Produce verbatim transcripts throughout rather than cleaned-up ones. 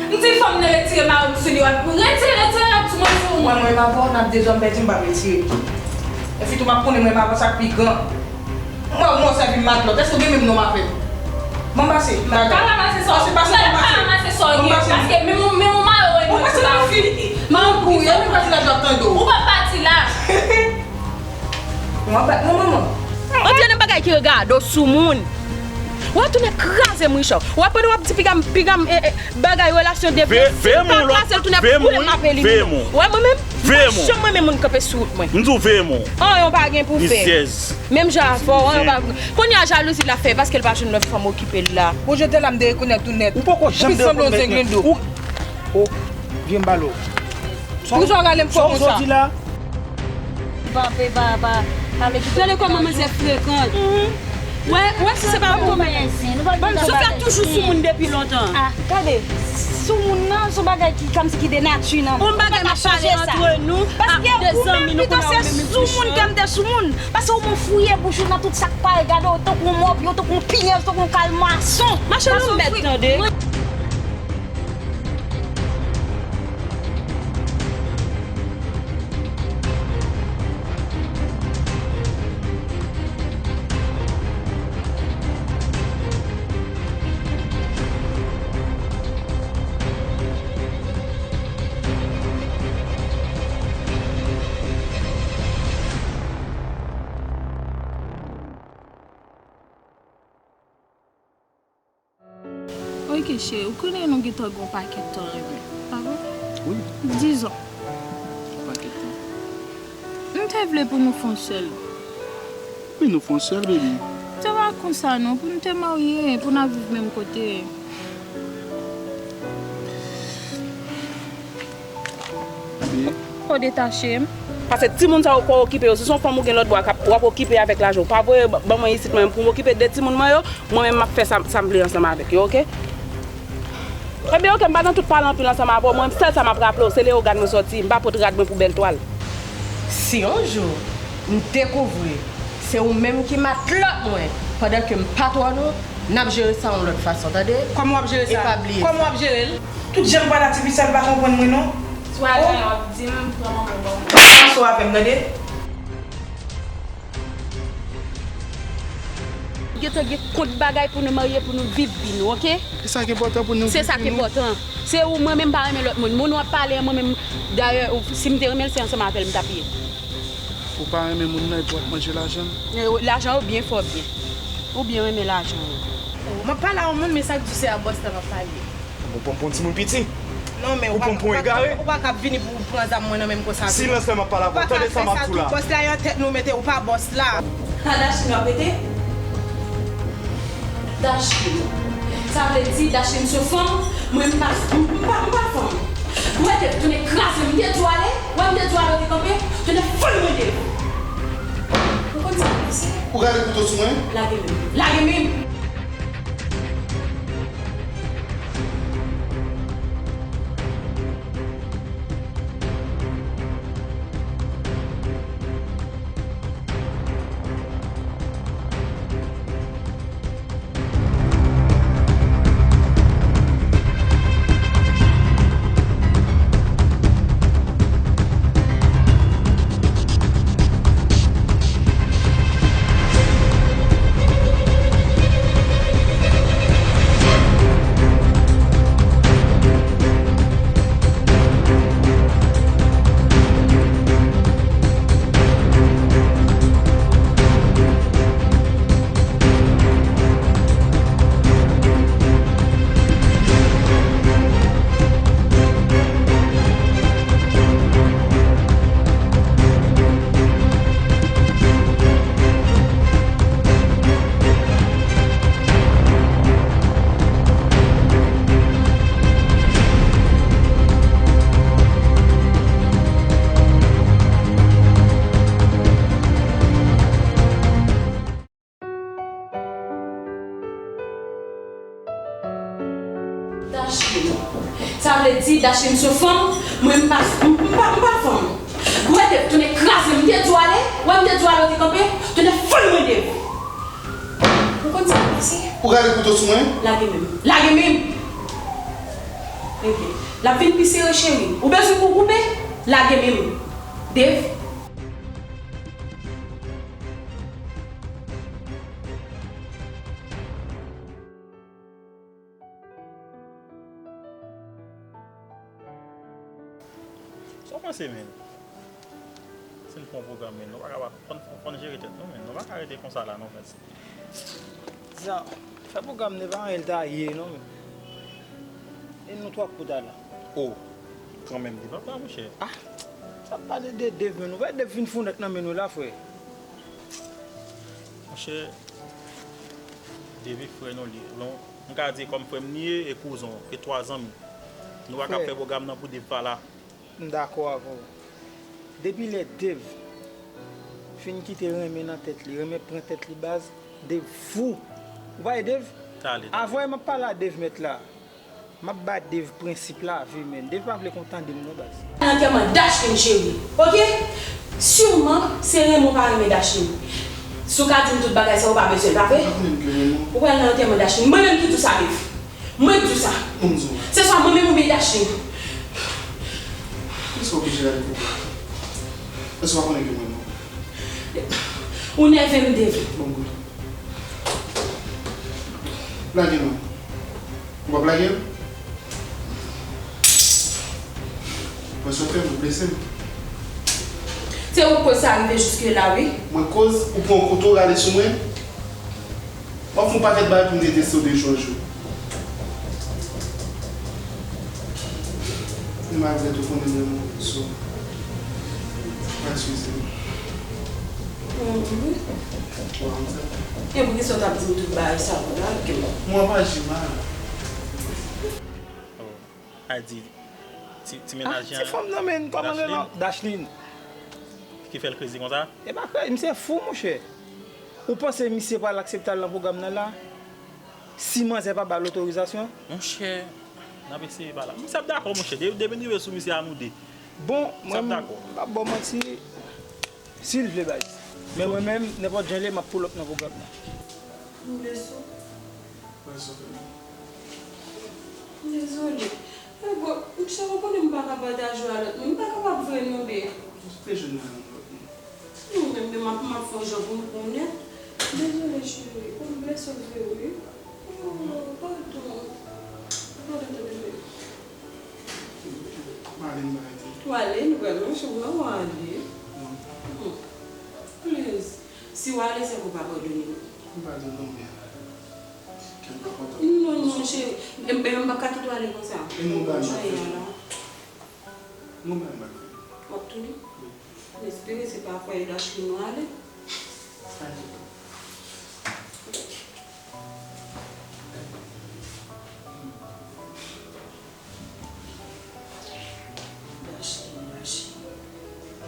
M di fanm nan retire mari m sou li, w ap retire, retire, l ap sou mwen, sou mwen. Mwen, mwen, m avè w, n ap de zòm pèdi, m p ap retire. Epi tou, m ap konnen mwen, m avè w, sa k pi gran. Mwen, mwen, w sèvi m matlòt. Èske w gen menm non m avè l? Ban m pase. Ka ranmase sa w, pase, pase, ban m pase. Ka ranmase sa w gen, paske menm, menm yon mari w renmen. Ban m pase nan fi. Ban m kouri, epi pase la, j ap tande w. Ou p ap pati la. Mwen pa, non, manman. Antre nan bagay ki regade w sou moun. W ap tounen kraze m, Richard. W ap pandan w ap di piga m, piga m, eh, eh, bagay relasyon de vye, si m pa kraze l tounen boule m ap elimine w. Wè mwen menm, m pa janm renmen moun kanpe sou wout mwen. M di w veye mo. Anyen w pa gen pou fè. Menm jan avè w, anyen w pa. Kounye a jalouzi l ap fè paske l pa jwenn lòt fanm okipe l la. Bon, je te la m derekonèt ou nèt. Ou poko janm derekonèt mwen. Ou vye m balo. Poukisa w rale m fò konsa? Sa w di la? Pa, pa, pa, pa, pa vle kite. Gade kòman manzè frekan. Wè, wè, si se pa pou mwen. Ban m souflè toujou sou moun depi lontan. Ah, gade, sou moun nan, se yon bagay ki kòmsi ki de nati nan moun. Yon bagay m ap pale antre nou. Paske ou menm pito se sou moun ke m te sou moun. Paske ou menm fouye bouch ou nan tout sa k pa regade w, tankou yon mòbyo, tankou yon pinyèz, tankou yon kal mason. Mache nou mèt tande. Ok, cheri, ou konnen nou gentan gen yon pakèt tan renmen, pa vre? Wi. Dizon. Yon pakèt tan. M te vle pou nou fè yon sèl. Wi, nou fè yon sèl, baby. Se pa konsa non, pou nou te marye, pou n ap viv menm kote. Ou detache m. Paske timoun sa yo fò w okipe yo. Si se yon fanm ou gen lòtbò a k ap, w ap okipe avèk lajan w. Pa voye ban mwen isit mwen menm pou m okipe de timoun mwen yo. Mwen menm m ap fè sa, sa m vle ansanm avèk yo, oke? Ebyen, oke, m pa nan tout pale anpil ansanm avè w. Mwen, sèl sa m ap raple w, se Leyogàn mwen sòti. M pa pot rad mwen pou bèl twal. Si yon jou m dekouvri se ou menm ki matlòt mwen, pandan ke m patwòn ou, n ap jere sa yon lòt fason, tande? Kòman w ap jere sa? E pa bliye sa. Kòman w ap jere l? Tout jan m pale a Ti Pichèl pa konprann mwen non. Si w al nan w ap di m, pran manman w ban m. Pran sou avè m, tande? Gentan gen kont bagay pou nou marye, pou nou viv vi nou, oke? Se sa ki enpòtan pou nou viv vi nou. Se sa ki enpòtan. Se ou, mwen menm pa renmen lòt moun. Moun w ap pale an, mwen menm, dayè, ou, si m te renmen l, se ansanm avè l m t ap ye. Ou pa renmen moun nan epi w ap manje lajan l? E, lajan yo byen fò byen. Ou byen renmen lajan yo. M ap pale a yon moun, men sa k di se a bòs la m ap pale. Ou pran m pou yon timoun piti? Non, men ou pa, ou pa, ou pa ka ap vini pou w pran zam mwen nan men m konsa tou. Silans fè m ap pale avè w. Tande sa m ap di w la. Bòs la yon tèt nou mete, ou pa bòs la. Kadachi w ap rete? Dachim. Sa vle di Dachim se fanm, mwen m pa, m pa, m pa fanm. Ou rete tounen kraze m, m te di w ale, wè m te di w ale, w te kanpe, tounen foul mwen de. Ou konn sa m di? Ou rale kouto sou mwen? Lage men m. Lage men m. Sa vle di Dashlin se yon fanm, mwen m pa, m, m pa, m pa fanm. Gwo Dev, tounen kraze m, m te di w ale, wè m te di w ale, w te kanpe, tounen fann mwen Dev. Ou konn sa k pase? Ou gade kouto sou mwen? Lage men m. Lage men m! Ebyen, l ap vin pi sere, cheri. Ou bezwen pou w koupe? Lage men m. Dev. Sa w panse, men? Si n fè yon pwogram, men, nou pa ka pa, fò n, fò n jere tèt nou, men. Nou pa ka rete konsa la, non, frè. Zan, fè pwogram nan pa anyen l ta ye, non, men. E nou twòp pou ta la. O, kanmenm, di papa, monchè. Ah, sa pale de Dev, men. Nou wè Dev vin fou nèt nan men nou la, frè. Monchè, Dev e frè nou li ye. Non, m ka di kòm frè m li ye, e kouzen w, e twa zanmi. Nou pa ka fè pwogram nan pou Dev pa la. M dakò avè w. Depi lè Dev fin kite renmen nan tèt li, renmen pran tèt li baz, Dev fou. Ou pa wè Dev? Talè, talè. Avè m ap pale a Dev mèt la. M ap ba Dev prensip lavi, men. Dev pa vle konn tande m non, baz. Nan antèman Dashlin, cheri. Oke? Siman, se renmen w pa renmen Dashlin. Si w ka di m tout bagay sa, ou pa bezwen l, pa vre? Ou pral nan antèman Dashlin. Mwen menm ki di w sa, Dev. Mwen k di w sa. Mwen di w. Se swa mwen menm oubyen Dashlin. Èske w oblije gade kote? Èske w pa konnen ke mwen non? Ou nève m, Dev. Bon, gout. Lage non. Ou p ap lage l? Mwen sot fè m, ou blese m. Se ou k koz sa rive jiske la, wi. Mwen koz, ou pran yon kouto, rale sou mwen. W ap fè yon pakèt bagay pou m deteste w de jou an jou. Men malgre tou, konnen m renmen w, so, eskize m. Mhm. Bon, konn sa. E poukisa w t ap di m tout bagay sa yo la, ke m... Mwen ap aji mal. Oh, a di, ti, ti mennaj an, ti fanm nan, men, kòman l rele? Dashlin. Ki fè l krezi konsa? E pa krezi, misye fou, monchè. Ou panse misye pral aksepte al nan pwogram nan la? Si manzè pa ba l otorizasyon? Monchè, n ap eseye pa la. Misye ap dakò, monchè. De-, depi n rive sou misye a nou de. Bon, mwen, m p ap ba w manti, si l vle, baz. Men mwen menm, nenpòt jan l ye, m ap pull up nan pwogram nan. M blese w. Mwen sot. Dezole. E bon, monchè, ou konnen m pa ka pataje w a lòt moun. M pa kapab vre non, be. Ou te jwenn mwen nan lòt moun. Non, men, men m ap, m ap fè yon jan pou m konnen. Dezole, cheri. Ou blese vre, wi. Oh, padon. Padon, tande, cheri. M ale, m pa rete. W ale, nou pral nan chanm nan, w ale. Non. Hmm. Please. Si w ale, se pou w pa padone m. M padone w, men. Kè m pa kontan. Non, non, cheri. M, m, m pa ka kite w ale konsa. E nou bay m ap fè. Jan y a la. Nou bay m ap fè. W ap tounen? Wi. M espere se pa kwè Dashlin w ale. Pa enkyete w. Dashlin, Dashlin.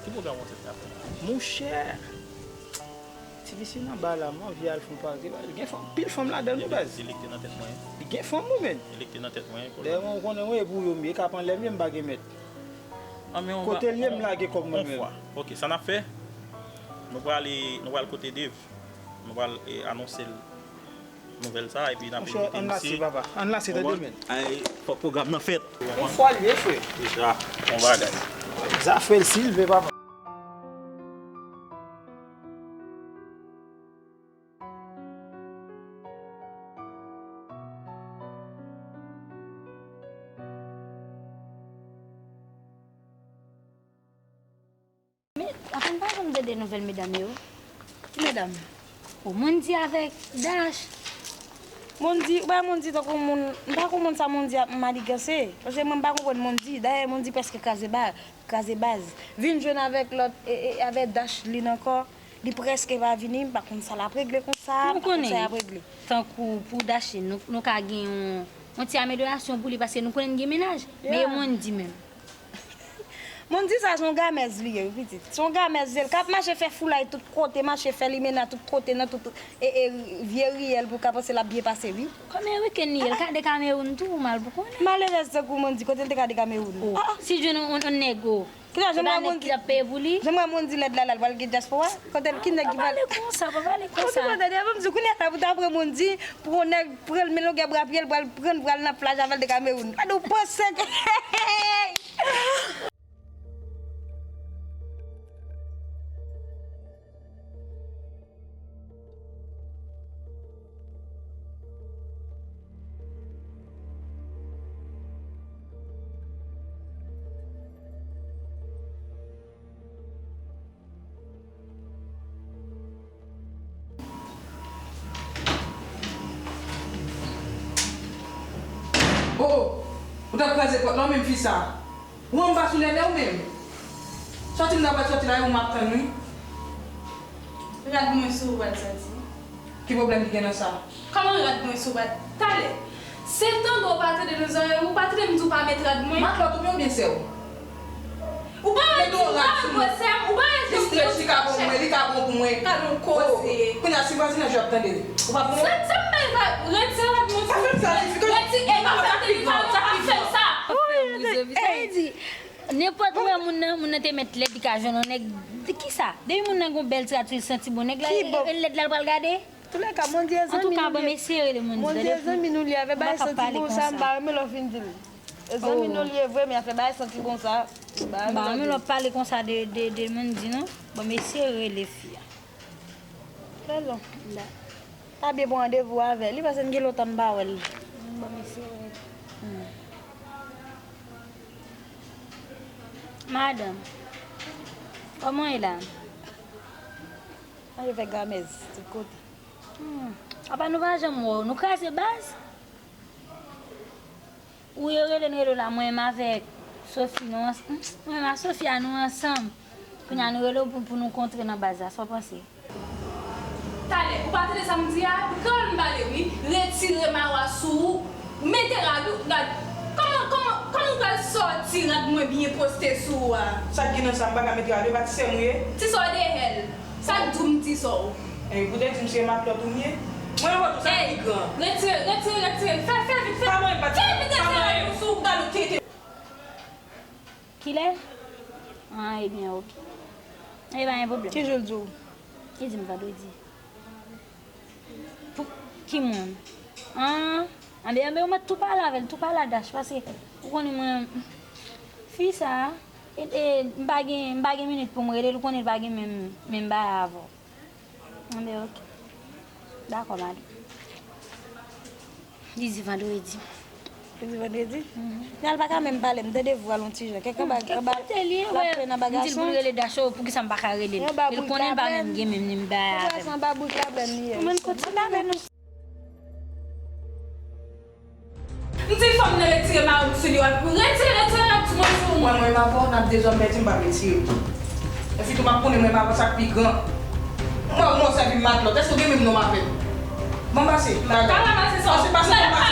Ki pwogram w te ap fè? Monchè! Ti mesye nan ba la, m anvi al fè yon pase. Gen fanm, pil fanm ladan l, wi, baz. Li, li te nan tèt mwen. Li gen fanm, wi, men. Li te nan tèt mwen. Dèyè mwen, ou konnen, wi, e pou yo m ye, k ap anlè m ye, m pa gen mèt. Kote l ye, m lage kòb mwen menm. Ok, sa n ap fè? Nou prale, nou pral kote Dave. Nou pral, e, anonse l nouvèl sa, epi n ap envite misye. Monchè, ann lase, papa. Ann lase, tande, men. Ay, fòk pwogram nan fèt. Yon fwa l ye, frè. Deja, yon bagay. Zafè l, si l vle, papa. Men, apre m pa janm tande nouvèl medam yo. Ki medam? O, Mondy avèk Dash. Mondy, ou pa wè Mondy tankou moun, m pa konprann sa Mondy ap maniganse. Paske mwen m pa konprann Mondy. Dayè, Mondy prèske kraze ba-, kraze baz. Vin jwenn avèk lòt, e, e, avèk Dashlin ankò. Li prèske pa vini, m pa konn sa l ap regle konsa, m pa konn sa y ap regle. Tankou pou Dashlin, nou, nou ka gen yon, yon ti amelyorasyon pou li, paske nou konnen l gen mennaj. Men e Mondy menm. Mondy sa se yon gamèz li ye, wi, pitit. Se yon gamèz li ye. L ka ap mache fè foulay tout kote, mache fè limena tout kote, nan tout, e, e, vye riyèl pou l ka panse l ap byen pase, wi. Kòman e wikenn li ye? L ka de Kamewoun tou, ou mal pou konnen. Malerèz tankou Mondy, kote l te ka de Kamewoun? Oh, ah, ah, si l jwenn yon, yon, yon nèg, oh. Kounya, jan m wè Mondy, ki t ap peye pou li? Jan m wè Mondy lèd la, la, l pral gen dyaspora. Kote l, ki nèg ki pral. Pa pale konsa, pa pale konsa. Kote kote, devan m di, kounya, la, pou ta pran Mondy, pou yon nèg, pran l, men longè bra pye l, pral pran l, pral nan plaj avè l de Kamewoun. Gade, ou panse ke. Oh, ou t ap kraze pòt la, ou menm fi sa. Ou anba sou nènè ou menm? Sòti m ta pral sòti la, e ou m ap tann, wi. Rad mwen sou ou pral sòti. Ki pwoblèm ki gen nan sa? Kòman rad mwen sou ou pral? Talè. Se tande w pa tande nan zòrèy ou, ou pa tande m di w pa met rad mwen? Matlòt ou byen oubyen sè w? Ou pa wè di rad mwen sè m, ou pa wè di stretch li ka bon pou mwen, li ka bon pou mwen. Gad yon koze. Oh, kounye a si vwazinaj yo ap tande, ou pa pou mwen? Sa, sa m bay va, retire rad mwen sou ou. Sa fè m sa, retire, e pa fè m telefòn, pa fè m sa. Wi, wi, wi. Sa di, nenpòt mwen moun nan, moun nan te mèt lèd, li ka jwenn yon nèg. Di kisa? Depi moun nan gon bèl ti rad sou li, santi bon, nèg la, e, e, e lèd la l pral gade? Toulèka, Mondy e zanmi nou li ye. Antouka, ban m eseye rele Mondy, tande. Mondy e zanmi nou li ye, avè bagay santi bon sa, m pa renmen lè w fin di l. E zanmi nou li ye vre, men afè bagay santi bon sa, m pa renmen lè w di l. M pa renmen lè w pale konsa de, de, de Mondy, non. Ban m eseye rele fi a. Rele l. Pa byen pran randevou avè l. Li paske m gen lontan m pa wè l. Ban m eseye rele. Hmm. Madanm, kòman w ye la? Manje fè gamèz tout kote. Hmm. Apa nou pa janm wè w? Nou kraze baz? Ou ye rele n rele w la, mwen menm avèk Sophie, nou ans-, hmm, mwen menm ak Sophia, nou ansanm. Kounye a nou rele w pou, pou nou kontre nan baz la, sa w panse? Talè, ou pa tande sa m di a? Kal m pale wi, retire mawa sou ou. Mete rad ou, gad. Kòman, kòman, kòman ou pral sòti rad mwen byen poste sou ou a? Sa k gen nan sa, m pa ka mete rad, e pa ti sè m ou ye? Ti sè w dèyè l. Sa k di w m ti sè w? E, pou te di m se matlòt ou m ye? Mwen wè tou sa ki gran. Retire, retire, retire. Fè, fè vit, fè. Pa mwen, pa ti. Fè vit, retire rad ou sou ou, gad ou tete. Kilè? Ah, ebyen, oke. E pa gen pwoblèm. Ki jou l di w? Li di m vandredi. Pou ki moun? Ah, anben, anben, ou mèt tou pale avè l, tou pale a Dash, paske ou konnen mwen, fi sa, e, e, m pa gen, m pa gen minit pou m rele l, ou konnen l pa gen menm, menm bagay avè w. Anben, oke. Dakò, madanm. Li di vandredi. Li di vandredi? Mhm. Nal pa ka menm pale, m tande vwa l yon ti jan. Kèk anba, anba, l ap plen anba gason. M di l pou l rele Dash, poukisa m pa ka rele l? Li konnen l pa menm gen menm nimewo avè m. Anba bouch la plen li ye. Mwen kote m pale nou. M di fanm nan retire mawon sou li, w ap retire, retire rad sou mwen sou ou. Mwen, mwen menm avè w, n ap dezòm pèdi, m p ap retire. Epi tou, m ap konnen mwen menm avè w sa k pi gran. Mwen, mwen sèvi m matlòt. Èske w gen menm non m avè l? Ban m pase. Ka ranmase sa w. Pase, pase, ban m pase.